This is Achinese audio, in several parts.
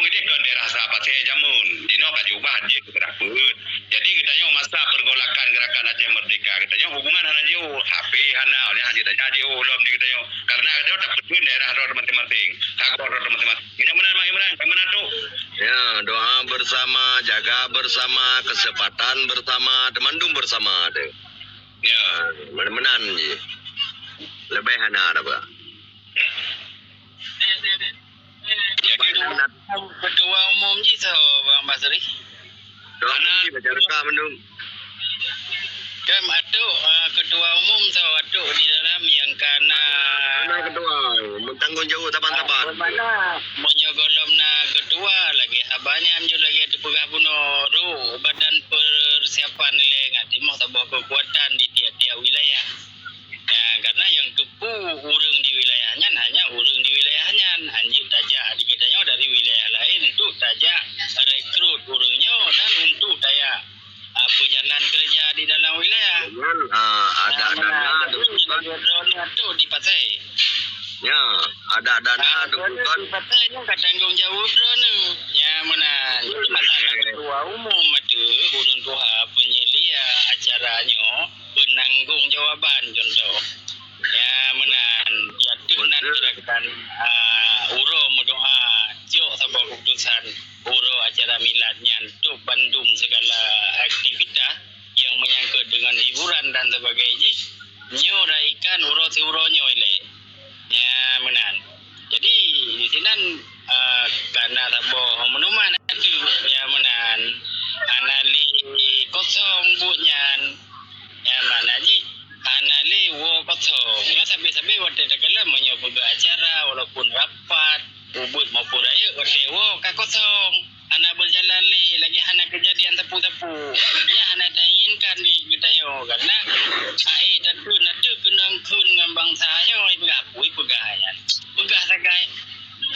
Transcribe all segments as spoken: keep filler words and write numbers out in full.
Idéh kon daerah sa Pasé jameun. Jinoe ka jiubah jeuet keu dapeut. Jadi geutanyoe masa pergolakan Gerakan Aceh Merdeka, geutanyoe hubungan hana jiôh, H P hana, oleh hana jiôh lom di geutanyoe. Karena geutanyoe tapeutheun daerah droe masing-masing, sagoe droe masing-masing. Nyan meunan, Mak Imran, meunan tu. Ya, doa bersama, jaga bersama, kesempatan bersama, teumandum bersama tu. Ya. Meunan jih. Leubeh hana ada apa. Jadi, ketua umum jih soe, Bang Basri? Doa hana, jih baca rekam mandum. Kan atuk, ah, ketua umum soe atuk di dalam nyang kana? Hana ketua, meutanggung jaweueb saban-saban. Ah, meunyoe gohlom na ketua lagèe haba nyan jeuet lagèe teupeugah bunoe, roh badan persiapan ilèe ngat timoh saboh keukuatan di tiap-tiap wilayah. Nah, karena nyang tupu ureueng di wilayah nyan hanya ureueng di wilayah nyan, hanjeuet tajak di geutanyoe dari wilayah laén untuk tajak rekrut ureueng nyoe dan untuk tajak, ah, peujalan keureuja di dalam wilayah. Betul. Ah, ada dana, jadi, lagèe droeneuh tu di Pasé. Ya, ada dana, ah, dukungan. Di Pasé nyan ka tanggong jaweueb droeneuh. Ya, meunan. Jadi, masalah ketua umum ateueh ureueng tuha peunyelia acara nyoe. Peunanggong jawaban, contoh. Ya, meunan. Ya, teuk nan gerakan, ah, uroe meudoa, jok saboh keuputusan uroe acara milad nyan, teuk bandum segala aktivitas nyang menyangkut dengan hiburan dan sebagainya jih, nyoe raikan uroe siuroe nyoe ilèe. Ya, meunan. Jadi, di sinan, eh, kana saboh meunuman ateueh, ya, meunan. Hana lé kosong buet nyan. Ya, makna jih, hana lé woe kosong. Nyoe sabe-sabe watèe takalon meunyoe peugah acara, walaupun rapat, ubeut maupun rayeuk, watèe woe ka kosong. Hana berjalan lé, lagèe hana keujadian sapeue-sapeue. Nyan hana tainginkan di geutanyoe, karena, ah, eh, tantu na teuk keunong kheun ngon bansa nyoe, peugah apui peugah nyan. Peugah sagai.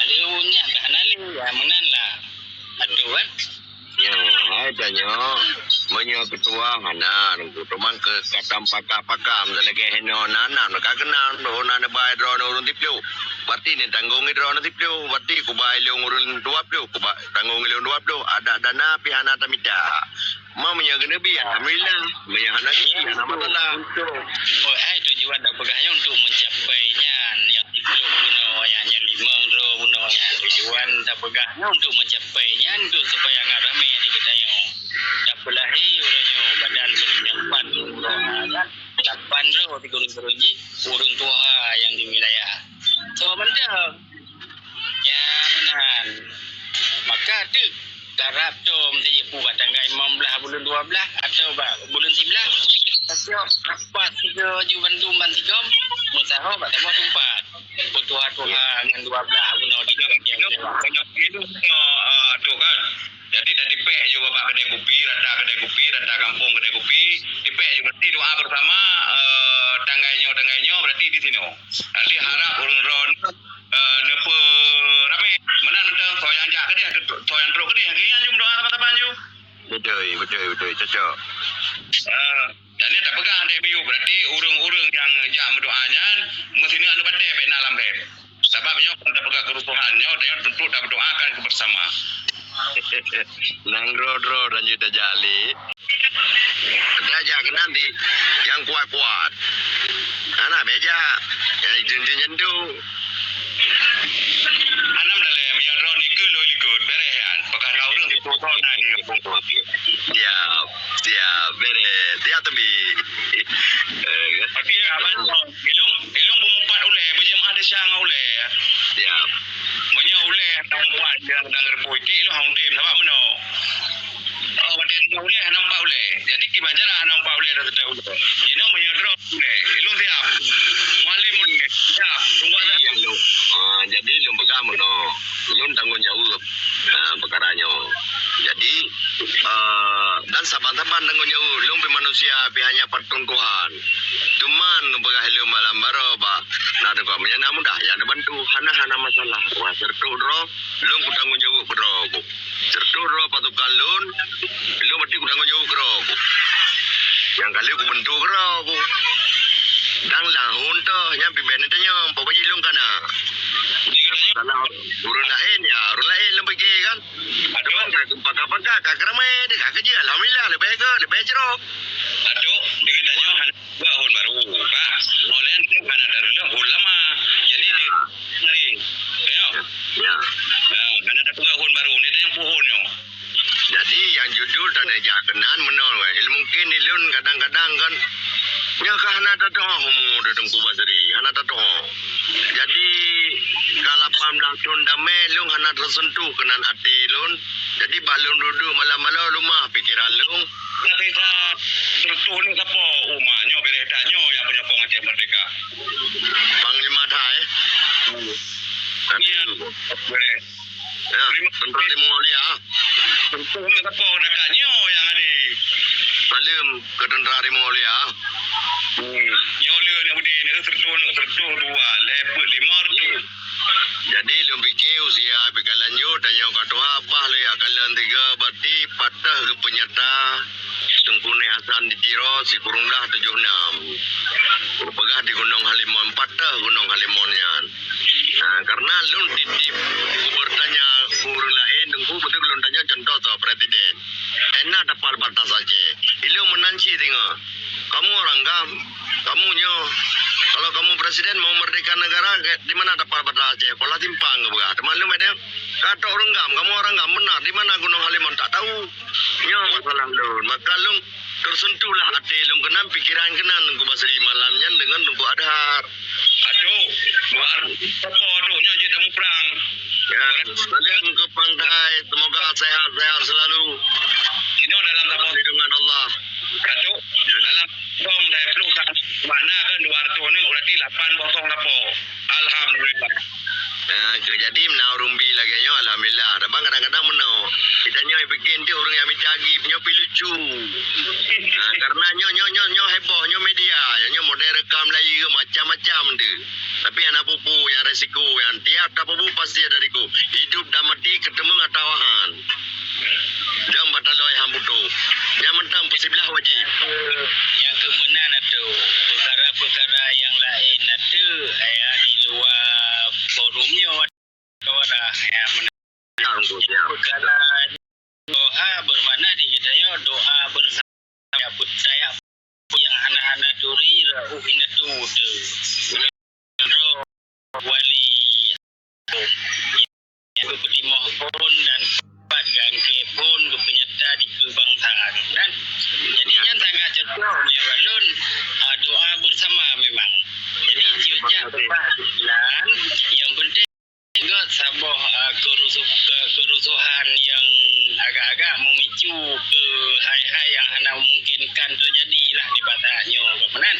Ada ureueng nyan dah hana lé, ya, meunan lah. Aduh, kan? Nyoe, hai tanyoe, meunyoe ketua hana, teuma keu katam pakam-pakam, lagèe hinoe na, na, ka keunong, na neuba droeneuh ureueng siplôh. Berarti neutanggong droeneuh siplôh, berarti kuba ilôn ureueng dua ploh, kuba tanggong ilôn dua ploh, ada dana pih hana tamita. Ma meunyoe geuneubi, alhamdulillah. Meunyoe hana geuneubi, hana masalah. Untuk, oh, hai tujuan tapeugah nyoe untuk mencapai nyan, nyang siplôh bunoe nyan, nyang limong droe bunoe nyan. Tujuan tapeugah nyoe untuk mencapai nyan, untuk supaya ngat ramè di geutanyoe. Tapeulahé uroe nyoe badan seudeukah pat uroe nyan. Lapan droe sikureueng-kureueng jih ureueng tuha nyang di wilayah. Soe mantong? Ya, meunan. Maka teuk karab tom sijeuet bak tanggai limong blah buleuen dua blah atau bak buleuen siblah. Tacok rapat sigoe ju bandum ban sigom, meusaho bak saboh teumpat. Peutuha-tuha ngon dua blah bunoe di tiap-tiap daerah. Banyak ilôn, ah, tu kan. Jadi, tatipék ju bak keudè kupi, rata keudè kupi, rata kampung keudè kupi, tipék ju berarti doa bersama, eh, tanggai nyoe, tanggai nyoe, berarti di sinoe. Berarti harap ureueng droeneuh, eh, neupeuramé. Meunan mantong, soe nyang jak keudéh, soe nyang trok keudéh, lagèe nyan ju meudoa saban-saban ju. Beutôi, beutôi, beutôi, cocok. Eh, dan nyan tapeugah deh miyueb, berarti ureueng-ureueng nyang jak meudoa nyan meusineuk neubatèe bèk na lam bèe. Sabab nyoe kon tapeugah keurusuhan, nyoe tanyoe untuk tameudoakan keu bersama. Nanggroe-groe dan jeuet tajak lé. Tajak keunan di nyang kuat-kuat. Hana bèk jak nyang jeuntu-jeuntu. Hana meudalam, ya droe nikeue lôn likot, bèrèh nyan. Peukara ureueng sipoh na di kampung tu. Siap, siap, bèrèh. Siap teubi. Eh, tapi abang, ilôn, ilôn beumeupat ulèe, beujeuem ada syang ulèe. Siap. Meunyoe ulèe hana meupat, jangan, jangan reupui. Ilôn hana tem, sabab meunoe. Oh, watèe ulèe hana meupat ulèe. Jadi, kiban cara hana meupat ulèe dah tetap ulèe. Jinoe meunyoe droe ulèe, ilôn siap. Mualim ulèe, siap. Tunggu ada. Iya, lôn. Ah, jadi, lôn peugah meunoe. Lôn tanggong jaweueb, ah, peukara nyoe. Jadi, eh, dan saban-saban tanggong jaweueb, lôn pih manusia, pih hanya patung Tuhan. Teuma lôn peugah ilôn malam baroe bak na deungon meunyan na mudah, ya, neubantu. Hana, hana masalah. Wah, seureutôh droe, lôn kutanggong jaweueb keu droe ku. Seureutôh droe pasukan lôn, lôn berarti kutanggong jaweueb keu droe ku. Nyang kali kubantu keu droe ku. Dan lahon toh, nyan pih bèk neutanyong, pokok jih lôn kana. Kalau ureueng laén, ya, ureueng laén lôn pike kan. Ka, ka keureume, ka keujeuet. Alhamdulillah, leubeh gét, leubeh jroh. Aduh, di geutanyoe hana buet hon barô, bah. Oleh hana tareuleuh hon lama. Jadi, di ngeri. Ya. Ya. Ha, hana tapeugah hon barô, di tanyoe peue hon nyoe. Jadi, nyang judul tanda jak keunan meunoe, weh. Mungkin ilôn kadang-kadang kan, nyoe ka hana tatu'oh umu Teungku Basri, hana tatu'oh. Jadi, ka lapan blah thon damé lôn hana teuseuntuh keunan até lôn. Jadi, bak lôn dudoe malam-malam leumah pikeran lôn. Tapi sa teutuh ni sapo? Uma nyoe bereh tanyoe nyang penyokong Aceh Merdeka. Panglima Thai. Hmm. Bereh. Ya, Rimau. Tentara Rimau Aulia. Teutuh ni sapo dekat nyoe nyang adi? Saleuem keu tentara Rimau Aulia. Hmm. Nyoe le nak budi ni teutuh ni teutuh dua, lhèe peuet lima reutôh. Jadi, lôn pike usia pih ka lanjut, tanyoe ka tuha, bah lé akalon tiga, berarti patah geupeunyata Teungku Nèh Hasan di Tiro sikureueng blah tujoh nam. Peugah di Gunong Halimon, patah Gunong Halimon nyan. Ha, karena lôn titip bertanya ureueng laén, Teungku, beutôi lôn tanya contoh tu, Presiden. Ena tapal batas Aceh. Ilôn meunan cit singoh. Kamu orang GAM, kamu nyoe. Kalau kamu presiden mau merdeka negara, ke, di mana tapal batas Aceh? Kuala Simpang ke peugah. Teuma lôn meunan, ka trok ureueng GAM, kamu orang GAM benar, di mana Gunong Halimon? Tak tahu. Nyoe masalah lôn. Maka lôn tersentuhlah até lôn keunan, pikiran keunan Teungku Basri malam nyan deungon Teungku Adhar. Aduh, luar. Apa tu nyoe jeuet tamuprang? Ya, saleuem keu Pang Thai, semoga sehat-sehat selalu. Inoe dalam dalam lindungan Allah. Aduh, dalam kosong dua puluh, makna kan dua ratus ni berarti lapan kosong lapan. Alhamdulillah. Nah, jadi meunan ureueng bi lagèe nyoe, alhamdulillah. Tapi kadang-kadang meunoe. Geutanyoe pike nyoe ureueng nyang mita agi, nyoe pi lucu. Nah, karena nyoe, nyoe, nyoe, nyoe heboh, nyoe media, nyoe model rekam layie macam-macam tu. Tapi hana peue-peue nyang resiko nyan. Tiap tapubuet pasti ada risiko. Hidup dan mati keuteumeung atawa han. Jangan bataloi han putôh. Nyang mantong peusiblah wajib. Nyang keu meunan atu, peukara-peukara nyang laén atu, ya, di luwa forum nyoe atu, ya, meunan. Ya, Teungku, ya. Peukara doa bermakna di geutanyoe doa bersama, ya, peutaya nyang hana-hana turi, rauh indatu tu. Roh wali nyang geupeutimah phon dan pat gangke phon geupeunyata dikeue bansa kan. Jadi nyan sangat cocok nyoe bak lôn, ah, doa bersama memang. Jadi jeuet jak peubah sinan, nyang penting gét saboh, ah, kerusuh-, ke-, kerusuhan nyang agak-agak memicu keu hai-hai nyang hana memungkinkan teujadi lah nibak saat nyoe, ka meunan.